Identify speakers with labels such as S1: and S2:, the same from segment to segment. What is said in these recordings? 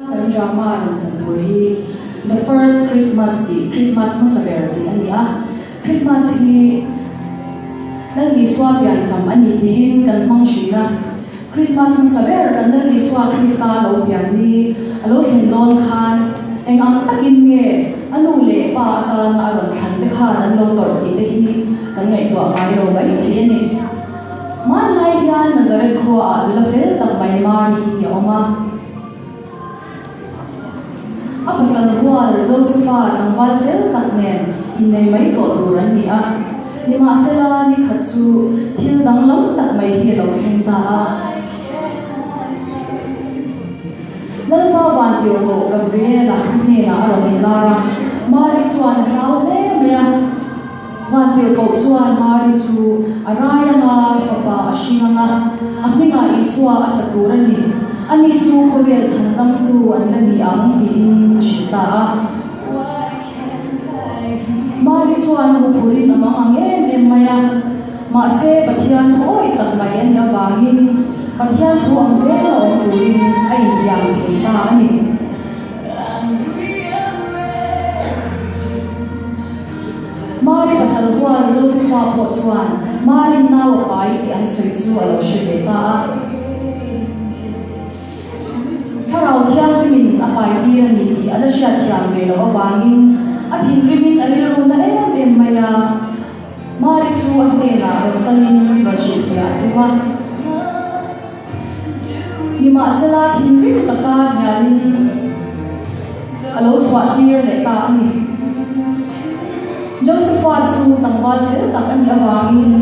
S1: Kan drama rawn chan tur hi The First Christmas tih Christmas hmasa ber tih a ni a. Christmas hi Lal Isua piancham a ni tiin kan hmang thin a. Christmas hmasa ber kan Lal Isua Krista lo pian ni a lo thlen dawn khan eng ang takin nge a nu leh pa atana a rawn thlan te khan an lo tawrh tih te hi kan ngaihtuah ngai lo mai thei a ni. Hmanlai hian Nazareth khuaah nula fel tak mai Mari hi a awm a. A pasal rual Josepha tlangval fel tak nen innei mai tawh tur an ni a. Nimahsela, ni khat chu thil danglam tak mai hi a lo thleng ta a. Lalpa Vantirhkoh Gabriela hnenah a rawn inlar a, Mari chuan a hlau hle mai a. Vantirhkoh chuan Mari chu a rai anga fapa a hring anga, a hmingah Isua a sa tur a ni. Ani chu khawvel chhandamtu an la ni ang tiin a hrilh ta a. Mari chuan huphurin a mang ang em em mai a, mahse Pathian thu awih tak mai a nih avangin Pathian thu ang zel a awm turin a intiam thei ta a ni. Mari pasal hual Josepha pawh chuan Mari nau a pai tih an sawi chu a lo hre ve ta a. Thlarau Thianghlimin a pai tir a ni tih a la hriatthiam ve loh avangin a thinrimin a rilru na em em mai a. Mari chu a hnenah rawn kalin rawn hrilhfiah a tum a. Nimahsela, thinrim taka hnialin a lo chhuahtir leh ta a ni. Josepha chu tlangval fel tak a nih avangin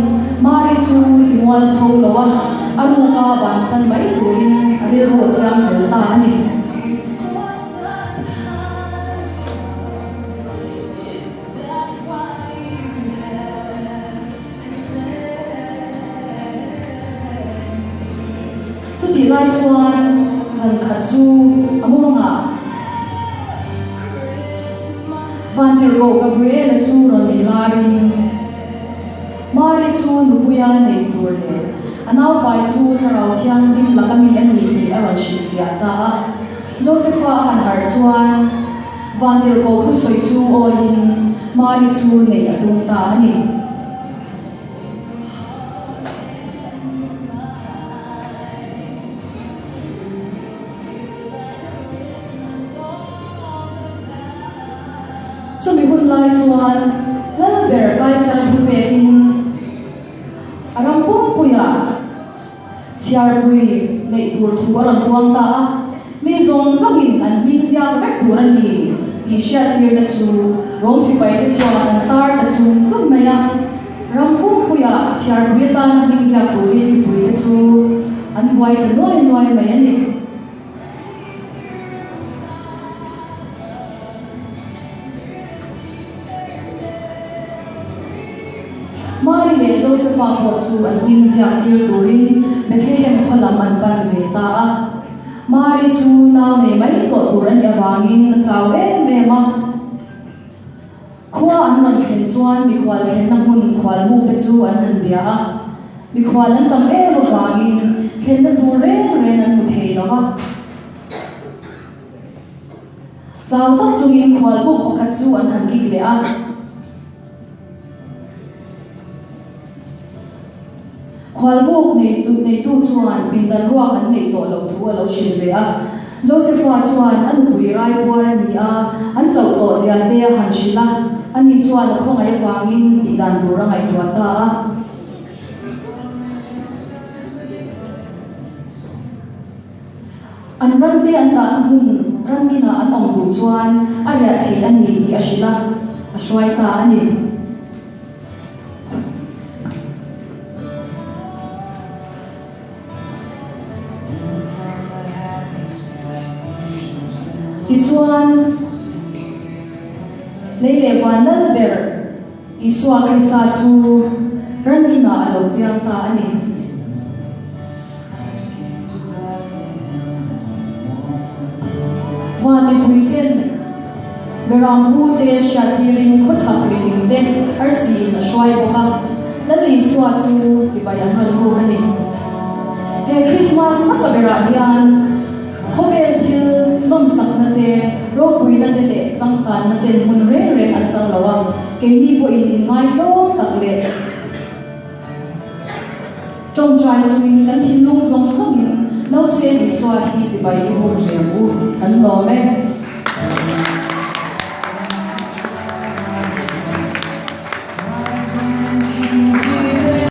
S1: Mari chu i mual tho lo a, a ruka bansan mai turin a rilru a siam fel ta a ni. Chutih lai chuan zan khat chu a mumangah Vantirhkoh Gabriela chu rawn inlarin Mari chu nupuia nei tur leh a naupai chu Thlarau Thianghlim laka mi a ni tih a rawn hrilhfiah ta a. Josepha a han harh chuan Vantirhkoh thusawi chu awiin Mari chu neih a tum ta a ni. Chumi hun lai chuan Lalber Kaisar thu pekin a ram pumpuiah chhiarpui neih tur thu a rawn puang ta a, mi zawng zawngin an hming ziak vek tur a ni tih hriattirna chu Rom sipaite chuan an tar ta chung chung mai a. Ram pumpuiah chhiarpui atana hming ziak turin mipuite chu an buai ta nuai nuai mai a ni. Mari leh Josepha pawh chu an hming ziak tir turin Bethlehem khaw lam an pan ve ta a. Mari chu nau nei mai tawh tur a nih avangin a chau em em a. Khua an rawn thlen chuan mikhual thlenna hmun khual buk te chu an han bia a. Mikhual an tam em avangin thlenna tur reng reng an hmu thei lo va. Chau tak chungin khual buk pakhat chu an han kik leh a. Khual buk neitu chuan pindan ruak an neih tawh loh thu a lo hrilh ve a. Josepha chuan a nupui raipuar a ni a, an chauh tawh zia te a han hrilh a. Ani chuan a khawngaih avangin tih dan tur a ngaihtuah ta a. An rante an dahna hmun ran inah an awm duh chuan a riah theih a ni tih a hrilh a, a hruai ta a ni. Tichuan, lei leh van lal ber Isua Krista chu ran inah a lo piang ta a ni. Van mipuiten Berampu te hriattirin khawchhak mifing te arsi in a hruai bawk a, Lal Isua chu chibai an rawn buk a ni. He Krismas hmasa berah hian khawvel thil nawmsak. Ropuina te leh changkanna ten hmun reng reng an chang lo a, keini pawhin inngaitlawm tak leh tawngtai chungin kan thinlung zawng zawngin Nausên Isua hi chibai i buk ve ang u, kan lawm e.